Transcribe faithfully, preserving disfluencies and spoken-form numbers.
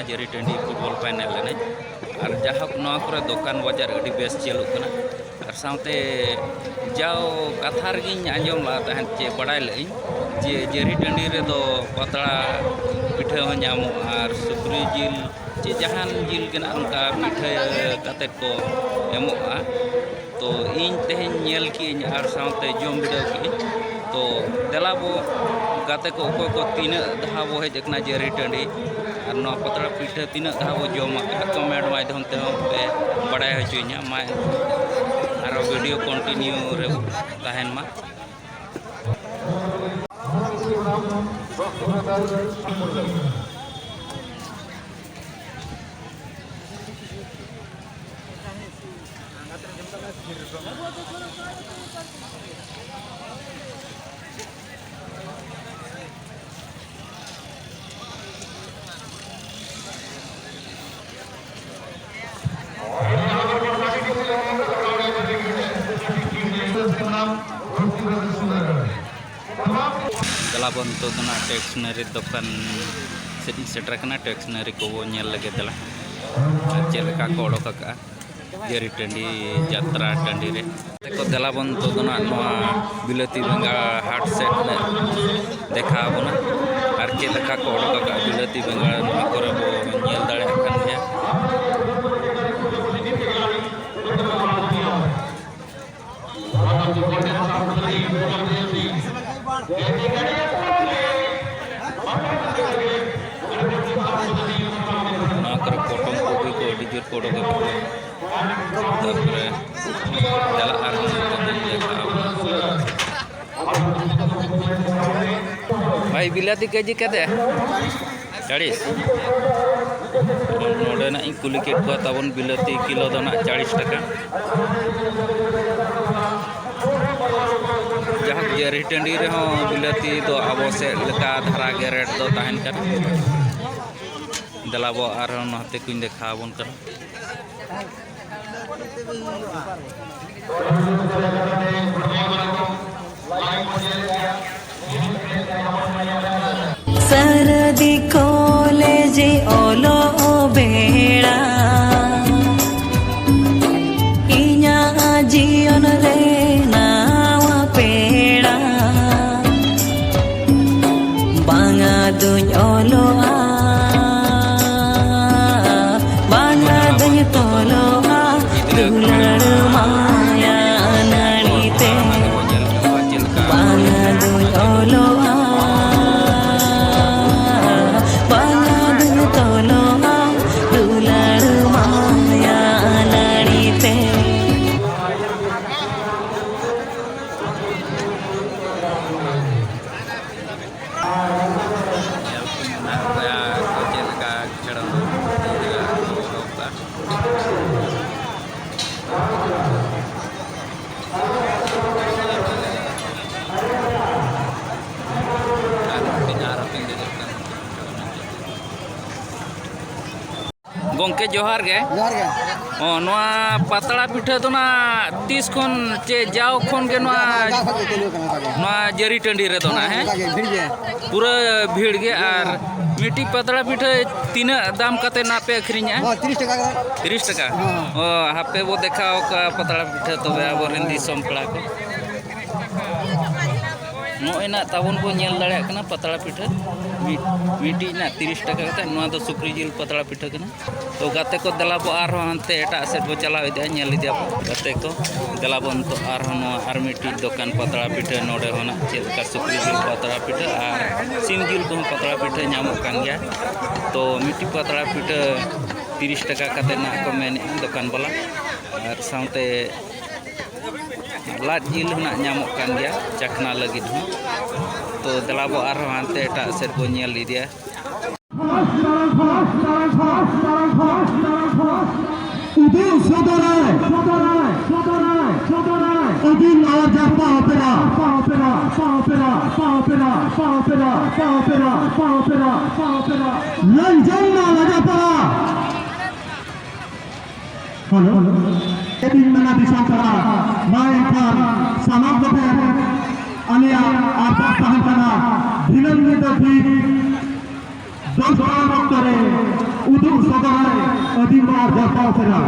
ᱡᱟᱹᱨᱤ ᱴᱟᱺᱰᱤ football final ᱮᱱᱮᱡ᱾ ᱟᱨ ᱡᱟᱭᱦᱳᱠ, ᱱᱚᱣᱟ ᱠᱚᱨᱮ ᱫᱚᱠᱟᱱ ᱵᱟᱡᱟᱨ ᱟᱹᱰᱤ ᱵᱮᱥ ᱪᱟᱹᱞᱩᱜ ᱠᱟᱱᱟ᱾ ᱟᱨ ᱥᱟᱶᱛᱮ ᱡᱟᱣ ᱠᱟᱛᱷᱟ ᱨᱮᱜᱮᱧ ᱟᱸᱡᱚᱢ ᱞᱟᱜᱼᱟ ᱛᱟᱦᱮᱸᱫ, ᱪᱮ ᱵᱟᱲᱟᱭ ᱞᱟᱜ ᱟᱹᱧ ᱡᱮ ᱡᱟᱹᱨᱤ ᱴᱟᱺᱰᱤ ᱨᱮᱫᱚ ᱯᱟᱛᱲᱟ ᱯᱤᱴᱷᱟᱹ ᱦᱚᱸ ᱧᱟᱢᱚᱜᱼᱟ ᱟᱨ ᱥᱩᱠᱨᱤ ᱡᱤᱞ ᱪᱮ ᱡᱟᱦᱟᱱ ᱡᱤᱞ ᱜᱮ ᱱᱟᱜ ᱚᱱᱠᱟ ᱯᱤᱴᱷᱟᱹ ᱠᱟᱛᱮᱫ ᱠᱚ ᱮᱢᱚᱜᱼᱟ᱾ ᱛᱚ ᱤᱧ ᱛᱮᱦᱮᱧ ᱧᱮᱞ ᱠᱮᱜᱼᱟᱹᱧ ᱟᱨ ᱥᱟᱶᱛᱮ ᱡᱚᱢ ᱵᱤᱰᱟᱹᱣ ᱠᱮᱜᱼᱟᱹᱧ᱾ ᱛᱚ ᱫᱮᱞᱟ ᱵᱚ ᱜᱟᱛᱮ ᱠᱚ, ᱚᱠᱚᱭ ᱠᱚ ᱛᱤᱱᱟᱹᱜ ᱫᱷᱟᱣ ᱵᱚ ᱦᱮᱡ ᱟᱠᱟᱱᱟ ᱡᱟᱹᱨᱤ ᱴᱟᱺᱰᱤ ᱟᱨ ᱱᱚᱣᱟ ᱯᱟᱛᱲᱟ ᱯᱤᱴᱷᱟᱹ ᱛᱤᱱᱟᱹᱜ ᱫᱷᱟᱣ ᱵᱚ ᱡᱚᱢ ᱟᱠᱟᱫᱼᱟ, ᱠᱚᱢᱮᱱᱴ ᱢᱟᱫᱽᱫᱷᱚᱢ ᱛᱮᱦᱚᱸ ᱯᱮ ᱵᱟᱲᱟᱭ ᱦᱚᱪᱚᱧᱟ᱾ ᱢᱟ ᱟᱨᱚ ᱵᱷᱤᱰᱤᱭᱳ ᱠᱚᱱᱴᱤᱱᱤᱭᱩ ᱨᱮ ᱛᱟᱦᱮᱱ ᱢᱟ᱾ ᱫᱮᱞᱟ ᱵᱚᱱ ᱱᱤᱛᱚᱜ ᱫᱚ ᱱᱟᱜ ᱴᱮᱠᱥᱱᱟᱨᱤ ᱫᱚᱠᱟᱱ ᱥᱮᱫ ᱤᱧ ᱥᱮᱴᱮᱨ ᱟᱠᱟᱱᱟ᱾ ᱴᱮᱠᱥᱱᱟᱨᱤ ᱠᱚᱵᱚᱱ ᱧᱮᱞ ᱞᱮᱜᱮ ᱫᱮᱞᱟ, ᱟᱨ ᱪᱮᱫ ᱞᱮᱠᱟ ᱠᱚ ᱚᱰᱚᱠ ᱟᱠᱟᱫᱼᱟ ᱡᱟᱹᱨᱤ ᱴᱟᱺᱰᱤ ᱡᱟᱛᱨᱟ ᱴᱟᱺᱰᱤ ᱨᱮ᱾ ᱜᱟᱛᱮ ᱠᱚ, ᱫᱮᱞᱟ ᱵᱚᱱ ᱱᱤᱛᱚᱜ ᱫᱚ ᱱᱟᱜ ᱱᱚᱣᱟ ᱵᱤᱞᱟᱹᱛᱤ ᱵᱮᱸᱜᱟᱲ ᱦᱟᱴ ᱥᱮᱫ ᱞᱮ ᱫᱮᱠᱷᱟᱣ ᱟᱵᱚᱱᱟ, ᱟᱨ ᱪᱮᱫ ᱞᱮᱠᱟ ᱠᱚ ᱚᱰᱚᱠ ᱟᱠᱟᱫᱼᱟ ᱵᱤᱞᱟᱹᱛᱤ ᱵᱮᱸᱜᱟᱲ, ᱱᱚᱣᱟ ᱠᱚᱨᱮ ᱵᱚ ᱧᱮᱞ ᱫᱟᱲᱮᱭᱟᱜ ᱠᱟᱱ ᱜᱮᱭᱟ᱾ ᱱᱚᱣᱟ ᱠᱚᱨᱮ ᱯᱚᱴᱚᱢ ᱠᱚᱯᱤ ᱠᱚ ᱟᱹᱰᱤ ᱡᱳᱨ ᱠᱚ ᱚᱰᱚᱠ ᱟᱠᱟᱫᱟ᱾ ᱛᱟᱨᱯᱚᱨᱮ ᱪᱟᱞᱟᱜ ᱟᱨ ᱵᱷᱟᱭ, ᱵᱤᱞᱟᱹᱛᱤ ᱠᱮᱡᱤ ᱠᱟᱛᱮ ᱪᱟᱲᱤᱥ᱾ ᱱᱚᱰᱮᱱᱟᱜ ᱤᱧ ᱠᱩᱞᱤ ᱠᱮᱫ ᱠᱚᱣᱟ, ᱛᱟᱵᱚᱱ ᱵᱤᱞᱟᱹᱛᱤ ᱠᱤᱞᱳ ᱫᱚ ᱱᱟᱜ ᱪᱟᱲᱤᱥ ᱴᱟᱠᱟ᱾ ᱡᱟᱦᱟᱸ ᱡᱟᱹᱨᱤ ᱴᱟᱺᱰᱤ ᱨᱮᱦᱚᱸ ᱵᱤᱞᱟᱹᱛᱤ ᱫᱚ ᱟᱵᱚ ᱥᱮᱫ ᱞᱮᱠᱟ ᱫᱷᱟᱨᱟ ᱜᱮ ᱨᱮᱴ ᱫᱚ ᱛᱟᱦᱮᱱ ᱠᱟᱱᱟ᱾ ᱫᱮᱞᱟ ᱵᱚ ᱟᱨᱦᱚᱸ ᱱᱚᱛᱮ ᱠᱚᱧ ᱫᱮᱠᱷᱟᱣ ᱟᱵᱚᱱ ᱠᱟᱱᱟ᱾ ᱥᱟᱨᱫᱤ ᱠᱚᱞᱮᱡᱽ ᱚᱞᱚᱜ ᱜᱚᱢᱠᱮ, ᱡᱚᱦᱟᱨ ᱜᱮ᱾ ᱡᱚᱦᱟᱨ ᱜᱮ᱾ ᱚ, ᱱᱚᱣᱟ ᱯᱟᱛᱲᱟ ᱯᱤᱴᱷᱟᱹ ᱫᱚ ᱱᱟᱜ ᱛᱤᱥ ᱠᱷᱚᱱ ᱪᱮ ᱡᱟᱣ ᱠᱷᱚᱱ ᱜᱮ ᱱᱚᱣᱟ ᱡᱟᱣ ᱠᱷᱚᱱ ᱜᱮ ᱪᱟᱹᱞᱩ ᱟᱠᱟᱱᱟ ᱚᱱᱠᱟ ᱜᱮ᱾ ᱱᱚᱣᱟ ᱡᱟᱹᱨᱤ ᱴᱟᱺᱰᱤ ᱨᱮᱫᱚ ᱱᱟᱜ, ᱦᱮᱸ? ᱚᱱᱠᱟ ᱜᱮ, ᱵᱷᱤᱲ ᱜᱮ᱾ ᱯᱩᱨᱟᱹ ᱵᱷᱤᱲ ᱜᱮ᱾ ᱟᱨ ᱢᱤᱫᱴᱤᱡ ᱯᱟᱛᱲᱟ ᱯᱤᱴᱷᱟᱹ ᱛᱤᱱᱟᱹᱜ ᱫᱟᱢ ᱠᱟᱛᱮ ᱱᱟᱜ ᱯᱮ ᱟᱹᱠᱷᱨᱤᱧᱟ? ᱦᱚᱸ, ᱛᱤᱨᱤᱥ ᱴᱟᱠᱟ ᱠᱟᱛᱮ᱾ ᱛᱤᱨᱤᱥ ᱴᱟᱠᱟ᱾ ᱦᱚᱸ᱾ ᱚ, ᱦᱟᱯᱮ ᱵᱚ ᱫᱮᱠᱷᱟᱣ ᱠᱚᱣᱟ ᱯᱟᱛᱲᱟ ᱯᱤᱴᱷᱟᱹ ᱛᱚᱵᱮ ᱟᱵᱚᱨᱮᱱ ᱫᱤᱥᱚᱢ ᱯᱮᱲᱟ ᱠᱚ᱾ ᱱᱚᱜᱼᱚᱭ ᱱᱟᱜ ᱛᱟᱵᱚᱱ ᱵᱚ ᱧᱮᱞ ᱫᱟᱲᱮᱭᱟᱜ ᱠᱟᱱᱟ ᱯᱟᱛᱲᱟ ᱯᱤᱴᱷᱟᱹ᱾ ᱢᱤᱫ, ᱢᱤᱫᱴᱤᱡ ᱱᱟᱜ ᱛᱤᱨᱤᱥ ᱴᱟᱠᱟ ᱠᱟᱛᱮ᱾ ᱱᱚᱣᱟ ᱫᱚ ᱥᱩᱠᱨᱤ ᱡᱤᱞ ᱯᱟᱛᱲᱟ ᱯᱤᱴᱷᱟᱹ ᱠᱟᱱᱟ᱾ ᱛᱚ ᱜᱟᱛᱮ ᱠᱚ, ᱫᱮᱞᱟ ᱵᱚ ᱟᱨᱦᱚᱸ ᱦᱟᱱᱛᱮ ᱮᱴᱟᱜ ᱥᱮᱫ ᱵᱚ ᱪᱟᱞᱟᱣ ᱤᱫᱤᱜᱼᱟ, ᱧᱮᱞ ᱤᱫᱤᱭᱟᱵᱚ ᱜᱟᱛᱮ ᱠᱚ᱾ ᱫᱮᱞᱟ ᱵᱚ ᱱᱤᱛᱚᱜ ᱟᱨᱦᱚᱸ ᱱᱚᱣᱟ ᱟᱨ ᱢᱤᱫᱴᱤᱡ ᱫᱚᱠᱟᱱ ᱯᱟᱛᱲᱟ ᱯᱤᱴᱷᱟᱹ, ᱱᱚᱰᱮ ᱦᱚᱸ ᱱᱟᱜ ᱪᱮᱫ ᱞᱮᱠᱟ ᱥᱩᱠᱨᱤ ᱡᱤᱞ ᱯᱟᱛᱲᱟ ᱯᱤᱴᱷᱟᱹ ᱟᱨ ᱥᱤᱢ ᱡᱤᱞ ᱠᱚᱦᱚᱸ ᱯᱟᱛᱲᱟ ᱯᱤᱴᱷᱟᱹ ᱧᱟᱢᱚᱜ ᱠᱟᱱ ᱜᱮᱭᱟ᱾ ᱛᱚ ᱢᱤᱫᱴᱤᱡ ᱯᱟᱛᱲᱟ ᱯᱤᱴᱷᱟᱹ ᱛᱤᱨᱤᱥ ᱴᱟᱠᱟ ᱠᱟᱛᱮ ᱱᱟᱜ ᱠᱚ ᱢᱮᱱᱮᱫᱼᱟ ᱫᱚᱠᱟᱱ ᱵᱟᱞᱟ, ᱟᱨ ᱥᱟᱶᱛᱮ ᱞᱟᱫ ᱡᱤᱞ ᱦᱚᱸ ᱱᱟᱜ ᱧᱟᱢᱚᱜ ᱠᱟᱱ ᱜᱮᱭᱟ ᱪᱟᱠᱷᱱᱟ ᱞᱟᱹᱜᱤᱫ ᱦᱚᱸ᱾ ᱛᱚ ᱫᱮᱞᱟ ᱵᱚ ᱟᱨᱦᱚᱸ ᱦᱟᱱᱛᱮ ᱮᱴᱟᱜ ᱥᱮᱫ ᱵᱚ ᱧᱮᱞ ᱤᱫᱤᱭᱟ᱾ ᱩᱫᱩᱜ ᱥᱚᱫᱚᱨᱟᱭ ᱟᱹᱫᱤᱢ ᱟᱨ ᱡᱟᱨᱯᱟ ᱚᱯᱮᱨᱟ᱾ ᱞᱟᱹᱭ ᱡᱚᱝ ᱢᱟ ᱞᱟᱡᱟᱯᱟᱲᱟ᱾ ᱦᱮᱞᱳ, ᱪᱮᱫ ᱤᱧ ᱢᱮᱱᱟ ᱫᱤᱥᱚᱢ ᱯᱟᱲᱟ, ᱢᱟ ᱮᱱᱠᱷᱟᱱ ᱥᱟᱱᱟᱢ ᱠᱚᱴᱷᱮᱱ ᱟᱞᱮᱭᱟᱜ ᱟᱨᱫᱟᱥ ᱛᱟᱦᱮᱱ ᱠᱟᱱᱟ, ᱫᱤᱱᱟᱹᱢ ᱧᱤᱫᱟᱹ ᱴᱷᱤᱠ ᱫᱚᱥ ᱴᱟᱲᱟᱝ ᱚᱠᱛᱚ ᱨᱮ ᱩᱫᱩᱜ ᱥᱚᱫᱚᱨᱟᱭ ᱟᱹᱫᱤᱢ ᱟᱨ ᱡᱟᱨᱯᱟ ᱚᱯᱮᱨᱟ᱾